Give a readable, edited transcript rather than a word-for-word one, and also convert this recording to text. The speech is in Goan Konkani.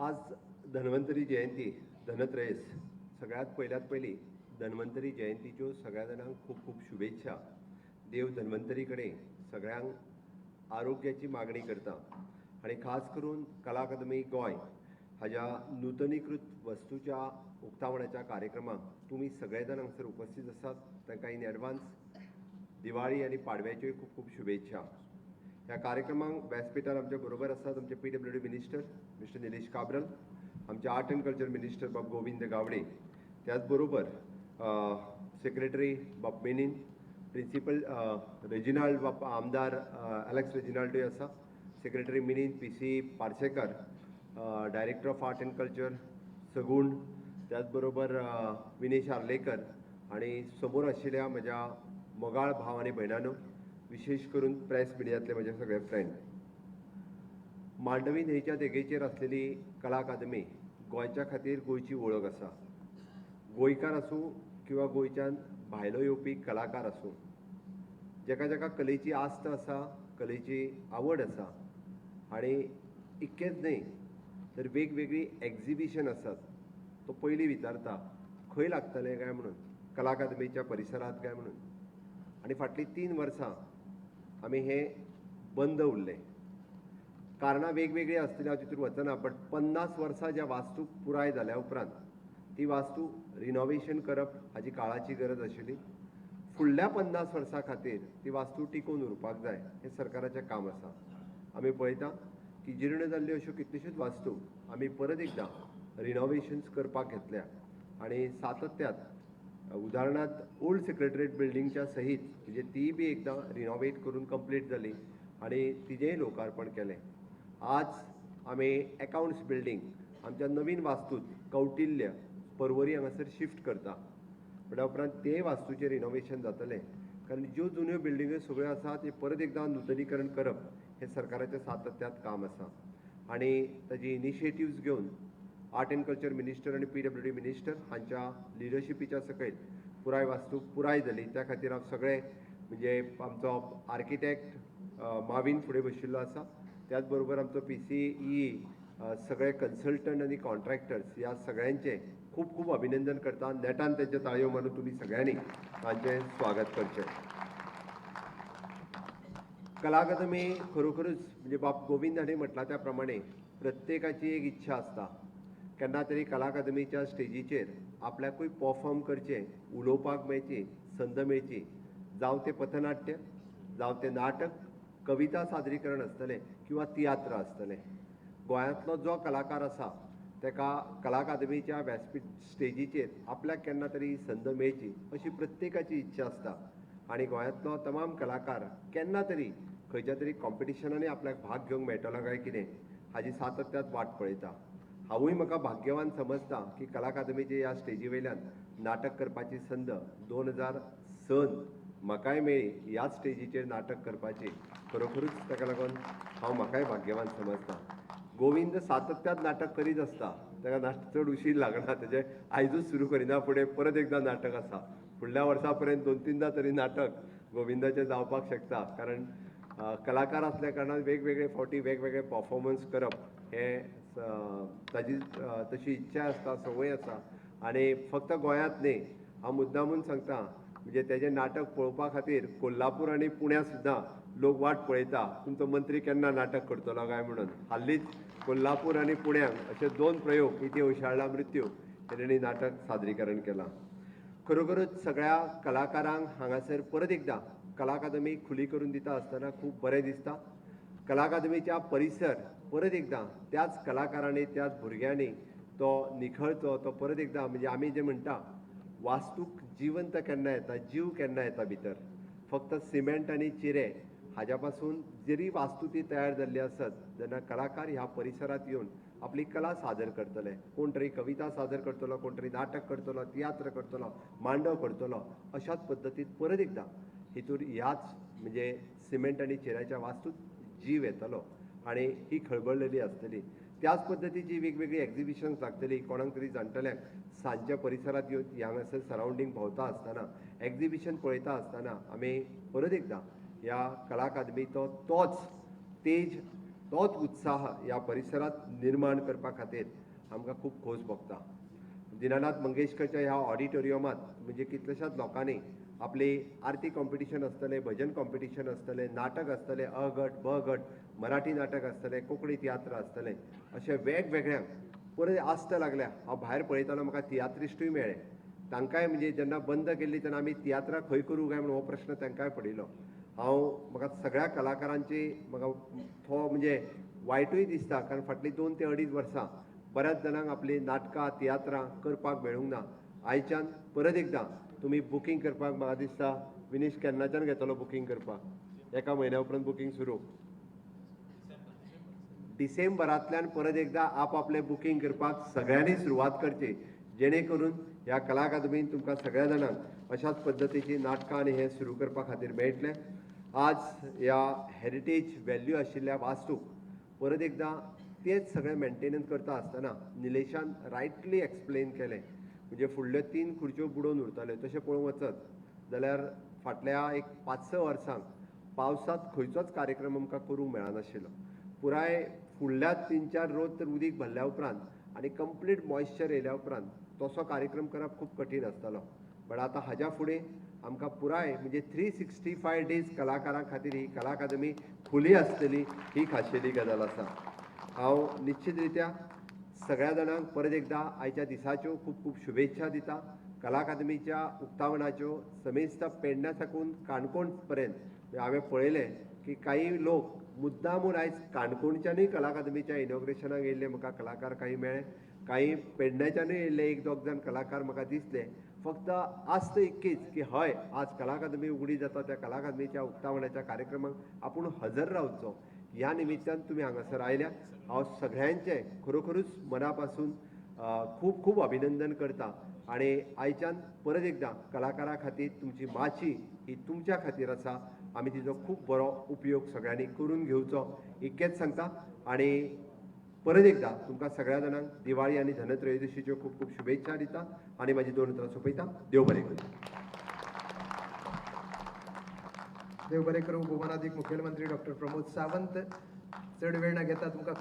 आज धन्वंतरी जयंती, धनत्रयस. सगळ्यात पयल्यात पयलीं धन्वंतरी जयंतीच्यो सगळ्या जाणांक खूब खूब शुभेच्छा. देव धन्वंतरी कडेन सगळ्यांक आरोग्याची मागणी करता आनी खास करून कला अकादमी गोंय हाज्या नुतनीकृत वस्तूच्या उक्तावणाच्या कार्यक्रमाक तुमी सगळे जाण हांगसर उपस्थित आसात. तांकां इन एडवान्स दिवाळी आनी पाडव्याच्योय खूब खूब शुभेच्छा. ह्या कार्यक्रमाक व्यासपीठार आमच्या बरोबर आसात आमचे PWD minister mister Nilesh Cabral, आमचे आर्ट अँड कल्चर मिनिस्टर बाब गोविंद गावडे, त्याच बरोबर सेक्रेटरी बाब मेनीन, प्रिंसिपल रेजिनाल्ड बाब, आमदार एलेक्स रेजिनाल्डूय आसा, सेक्रेटरी मिनीन, PC Parsekar, director of art and culture Sagun, त्याच बरोबर विनेश आर्लेकर आनी समोर आशिल्ल्या म्हज्या मोगाळ भाव आनी भयणांनो, विशेश करून प्रेस मिडियांतले म्हजे सगळे फ्रेंड. मांडवी न्हंयच्या देगेचेर आसलेली कला अकादमी गोंयच्या खातीर गोंयची वळख आसा. गोंयकार आसूं किंवा गोंयच्यान भायलो येवपी कलाकार आसूं, जेका जेका कलेची आस्त आसा, कलेची आवड आसा आनी इतकेंच न्हय तर वेगवेगळीं एग्जिबिशन आसात, तो पयलीं विचारता खंय लागतलें काय म्हणून, कला अकादमीच्या परिसरांत काय म्हणून. आनी फाटलीं 3 वर्सां आमी हें बंद उरलें. कारणां वेगवेगळीं आसतलीं, हांव तितून वचना, बट 50 वर्सां ज्या वास्तूक पुराय जाल्या उपरांत ती वास्तू रिनोवेशन करप हाजी काळाची गरज आशिल्ली. फुडल्या 50 वर्सां खातीर ती वास्तू टिकोवन उरपाक जाय हें सरकाराचें काम आसा. आमी पळयता की जीर्ण जाल्ल्यो अश्यो कितल्योश्योच वास्तू आमी परत एकदां रिनोवेशन्स करपाक घेतल्या आनी सातत्यात उदाहरणार्थ ओल्ड सेक्रेटरीएट बिल्डिंगच्या सहीत म्हणजे तीय बी एकदां रिनोवेट करून कंप्लीट जाली आनी तिजेंय लोकार्पण केलें. आज आमी एकावंट्स बिल्डींग आमच्या नवीन वास्तूत कौटिल्य पर्वरी हांगासर शिफ्ट करता. म्हणल्या उपरांत ते वास्तूचें रिनोवेशन जातलें, कारण ज्यो जुन्यो बिल्डिंग्यो सगळ्यो आसा त्यो परत एकदां नुतनीकरण करप हें सरकाराचें सातत्यांत काम आसा. आनी ताजी इनिशिएटिव्ज घेवन आर्ट अँड कल्चर मिनिस्टर आनी PWD minister हांच्या लिडरशिपीच्या सकयल पुराय वास्तू पुराय जाली. त्या खातीर हांव सगळे म्हणजे आमचो आर्किटेक्ट माविन फुडें बशिल्लो आसा, त्याच बरोबर आमचो PCE, सगळे कन्सल्टंट आनी कॉन्ट्रॅक्टर्स ह्या सगळ्यांचें खूब खूब अभिनंदन करता. नेटान तेंचे ताळयो मारून तुमी सगळ्यांनी तांचें स्वागत करचें. कला अकादमी खरोखरूच म्हणजे बाब गोविंद हांणी म्हटलां त्या प्रमाणे प्रत्येकाची एक इच्छा आसता केन्ना तरी कला अकादमीच्या स्टेजीचेर आपल्याकूय परफॉर्म करचें, उलोवपाक मेळची संद मेळची, जावं तें पथनाट्य, जावं तें नाटक, कविता सादरीकरण आसतलें किंवा तियात्र आसतलें. गोंयांतलो जो कलाकार आसा तेका कला अकादमीच्या व्यासपीठ स्टेजीचेर आपल्याक केन्ना तरी संद मेळची अशी प्रत्येकाची इच्छा आसता. आनी गोंयांतलो तमाम कलाकार केन्ना तरी खंयच्या तरी कॉम्पिटिशनांनी आपल्याक भाग घेवंक मेळटलो काय कितें हाजी सातत्यात वाट पळयता. हांवूय म्हाका भाग्यवान समजता की कला अकादमीचे ह्या स्टेजी वयल्यान नाटक करपाची संद 2006 म्हाकाय मेळ्ळी ह्याच स्टेजीचेर नाटक करपाची. खरोखरूच ताका लागून हांव म्हाकाय भाग्यवान समजता. गोविंद सातत्यात नाटक करीत आसता, ताका नाटक चड उशीर लागना, तेजें आयजूच सुरू करिना फुडें परत एकदां नाटक आसा. फुडल्या वर्सा पर्यंत 2-3दा तरी नाटक गोविंदाचें जावपाक शकता, कारण कलाकार आसल्या कारणान वेगवेगळे फावटी वेगवेगळे परफॉर्मन्स करप हें ताजी तशी इच्छा आसता, संवय आसा. आनी फक्त गोंयांत न्ही, हांव मुद्दामून सांगता, म्हणजे तेजें नाटक पळोवपा खातीर कोल्हापूर आनी पुण्या सुद्दां लोक वाट पळयता तुमचो मंत्री केन्ना नाटक करतलो काय म्हणून. हालींच कोल्हापूर आनी पुण्याक अशे 2 प्रयोग इति उशाळा मृत्यू हे तेणी नाटक सादरीकरण केलां. खरोखरूच सगळ्या कलाकारांक हांगासर परत एकदां कला अकादमी खुली करून दिता आसतना खूब बरें दिसता. कला अकादमीच्या परिसर परत एकदां त्याच कलाकारांनी, त्याच भुरग्यांनी तो निखळचो, तो परत एकदां म्हणजे आमी जें म्हणटा वास्तूक जिवंत केन्ना येता, जीव केन्ना येता भितर, फक्त सिमेंट आनी चिरे हाज्या पासून जरी वास्तू ती तयार जाल्ली आसत जेन्ना कलाकार ह्या परिसरांत येवन आपली कला सादर करतले, कोण तरी कविता सादर करतलो, कोण तरी नाटक करतलो, तियात्र करतलो, मांडो करतलो, अशाच पद्दतीन परत एकदां हितूर ह्याच म्हणजे सिमेंट आनी चिऱ्याच्या वास्तूत जीव येतलो आनी ही खळबळलेली आसतली. त्याच पद्दतीची वेगवेगळी एग्जिबिशन्स लागतली. कोणाक तरी जाणटल्यांक सांजच्या परिसरांत येवन हांगासर सरावंडींग भोंवता आसतना, एग्जिबिशन पळयता आसतना आमी परत एकदां ह्या कला अकादमीचो तोच तेज तोच उत्साह ह्या परिसरांत निर्माण करपा खातीर आमकां खूब खोस भोगता. दिनानाथ मंगेशकरच्या ह्या ऑडिटोरियमांत म्हणजे कितल्याशाच लोकांनी आपली आरती कॉम्पिटिशन आसतलें, भजन कॉम्पिटिशन आसतलें, नाटक आसतलें, अ गट ब गट, मराठी नाटक आसतलें, कोंकणी तियात्र आसतलें, अशें वेगवेगळ्यांक परत आस्त लागल्या. हांव भायर पळयतालो, म्हाका तियात्रिस्टूय मेळ्ळे. तांकांय म्हणजे जेन्ना बंद केल्ली तेन्ना आमी तियात्रां खंय करूं काय म्हणून हो प्रश्न तांकांय पडिल्लो. हांव म्हाका सगळ्या कलाकारांची म्हाका तो म्हणजे वायटूय दिसता, कारण फाटलीं 2 ते 2.5 वर्सां बऱ्याच जाणांक आपलीं नाटकां तियात्रां करपाक मेळूंक ना. आयच्यान परत एकदां तुमी बुकींग करपाक म्हाका दिसता विनीश केन्नाच्यान घेतलो बुकींग करपाक, एका म्हयन्या उपरांत बुकींग सुरू, डिसेंबरांतल्यान परत एकदां आपआपलें बुकींग करपाक सगळ्यांनी सुरवात करची, जेणे करून ह्या कला अकादमीन तुमकां सगळ्या जाणांक अशाच पद्दतीची नाटकां आनी हें सुरू करपा खातीर मेळटलें. आज ह्या हेरिटेज व्हॅल्यू आशिल्ल्या वास्तूक परत एकदां तेच सगळें मेंटेनन्स करता आसतना निलेशान रायटली एक्सप्लेन केलें. म्हणजे फुडल्यो 3 खुर्च्यो बुडोवन उरताल्यो, तशें पळोवंक वचत जाल्यार फाटल्या एक 5-6 वर्सांक पावसांत खंयचोच कार्यक्रम आमकां करूंक मेळनाशिल्लो. पुराय फुडल्या 3-4 रोज तर उदीक भरल्या उपरांत आनी कंप्लीट मॉइश्चर येयल्या उपरांत तसो कार्यक्रम करप खूब कठीण आसतालो. बट आतां हाज्या फुडें आमकां पुराय म्हणजे 365 डेज कलाकारां खातीर ही कला अकादमी खुली आसतली, ही खाशेली गजाल आसा. हांव निश्चित रित्या सगळ्या जाणांक परत एकदां आयच्या दिसाच्यो खूब खूब शुभेच्छा दिता. कला अकादमीच्या उक्तावणाच्यो समेस्त पेडण्या साकून काणकोण पर्यंत हांवें पळयलें की काही लोक मुद्दामून आयज काणकोणच्यानूय कला अकादमीच्या इनॉग्रेशनाक येयल्ले म्हाका कलाकार काही मेळ्ळे, काही पेडण्याच्यानूय येयल्ले 1-2 जाण कलाकार म्हाका दिसले. फक्त आस्त इतकीच की हय आज कला अकादमी उगडी जाता, त्या कला अकादमीच्या उक्तावणाच्या कार्यक्रमाक आपूण हजर रावचो ह्या निमित्तान तुमी हांगासर आयल्या. हांव सगळ्यांचें खरोखरूच मना पासून खूब खूब अभिनंदन करता आनी आयच्यान परत एकदां कलाकारां खातीर तुमची माची ही तुमच्या खातीर आसा, आमी तिजो खूब बरो उपयोग सगळ्यांनी करून घेवचो इतकेंच सांगता. आनी परत एकदां तुमकां सगळ्या जाणांक दिवाळी आनी धनत्रयोदशीच्यो खूब खूब शुभेच्छा दिता आनी म्हाजी 2 उतरां सोंपयता. देव बरें करूं. देव बरें करूं. भोवमानादीक मुखेलमंत्री डॉक्टर प्रमोद सावंत, चड वेळ ना घेता तुमकां